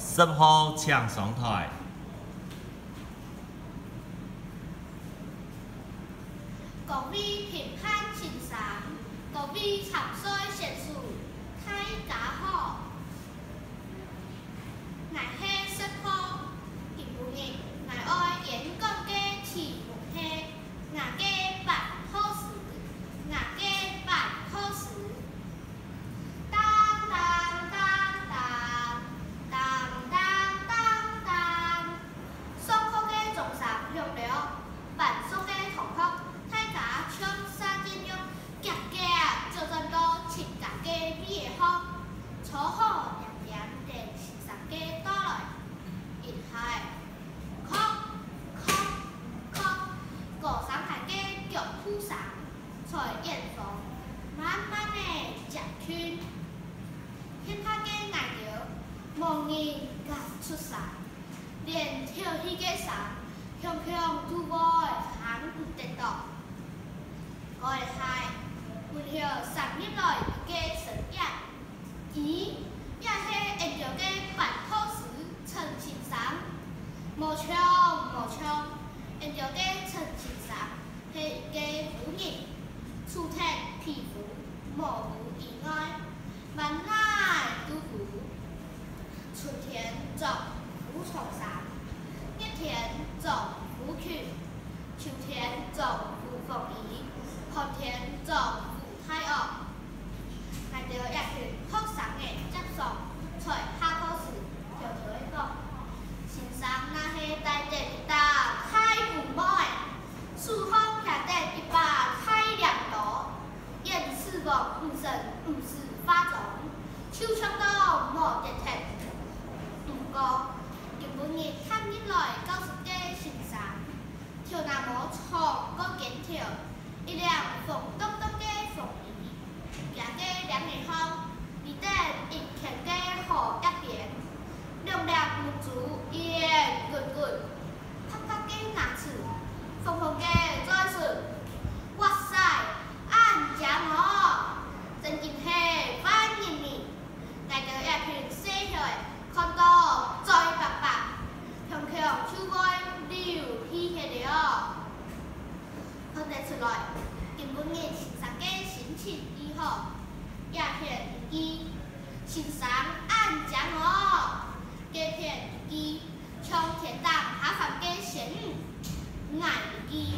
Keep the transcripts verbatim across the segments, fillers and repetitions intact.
十號請上台。各位評判先生，各位參賽選手，大家好！𠊎係十號，今晡日𠊎愛演講个題目係 𠊎个班號時，𠊎个班號時。噹噹噹噹，噹噹噹噹。上課个鐘聲響了，班上个同學大家像沙丁樣，遽遽走轉到自家个位仔項，坐好恬恬等先生个到來。一下仔， 硞硞硞，高聲下个腳步聲在遠方慢慢仔接近。現下个𠊎兜無人敢出聲，連敨氣个聲強強都會聽毋得到。該下，門口閃入來一个身影。 佢也係𫣆兜个班導師陳先生。無錯，無錯，𫣆兜个陳先生係一个烏人，除忒皮膚無烏以外，滿哪都烏。春天著烏長衫，熱天著烏裙，秋天著烏風衣，寒天著烏大襖。 𠊎兜一群學生仔接上在下課時偷偷仔講：「先生若係戴等一頂大烏帽仔，手項擎等一把大鐮刀，演示講毋成毋使化妝，就像到無跌忒。」毋過，今晡日踏入來教室个先生， 頭那毛長過肩頭，一領紅咚咚个風衣，厥个領仔項，理等一圈个荷葉邊，兩粒目珠圓滾滾，白白个牙齒，紅紅个嘴唇。哇塞，恁靚哦！真經係萬人迷！ 𠊎兜一群細猴仔看到嘴擘擘，強強就會流鼻血了。看得出來，今晡日先生个心情異好。這片一句，先生恁靚哦！該片一句， 像天頂下凡个仙女。𠊎一句，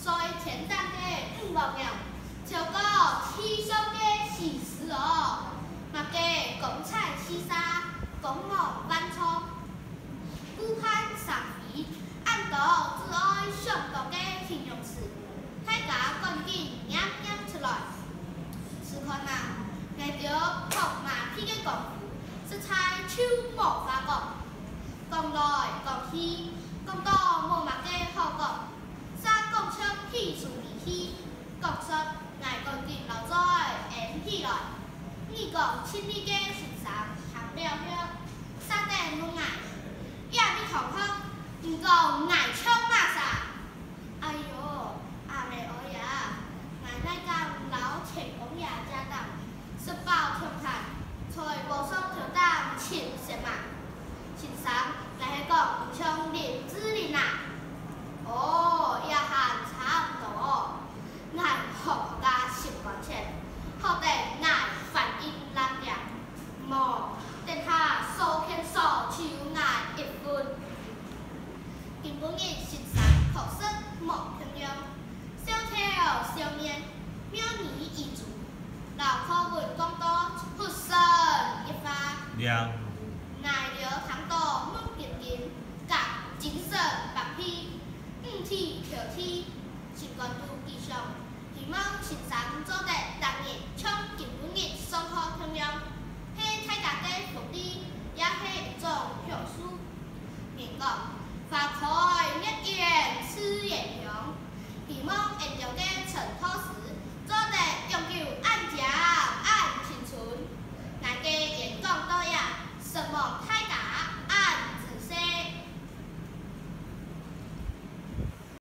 睡天頂个女鴞鴞，跳過地上个死屍哦！麼个光彩四射，光芒萬丈，顧盼生輝，恁多自愛想到个形容詞，大家趕緊唸唸出來。試看啊，𠊎兜拍馬屁个功夫，實在就無話講。 講來講去，講到無麼个好講，煞講像起初个氣。講煞，𠊎趕緊摎嘴掩起來。耳公盡利个先生聽了後，煞等問𠊎：「這位同學，你講𠊎像麼儕？」 哎喲，阿姆哀呀，𠊎哪敢摎天公爺借膽，食飽暢閒，在和尚頭頂尋仙嘛？先生，𠊎係講你像林志玲啊。哦，這還差毋多。𠊎好學家心肝淺，好得𠊎反應冷靜，無，等下所見所就有𠊎一份。 今晡日先生確實無共樣，笑頭笑面，妙語語出，摎課文講到出神入化。𠊎兜聽到目金金，甲精神百倍，五體投地，心肝肚既想，希望先生做得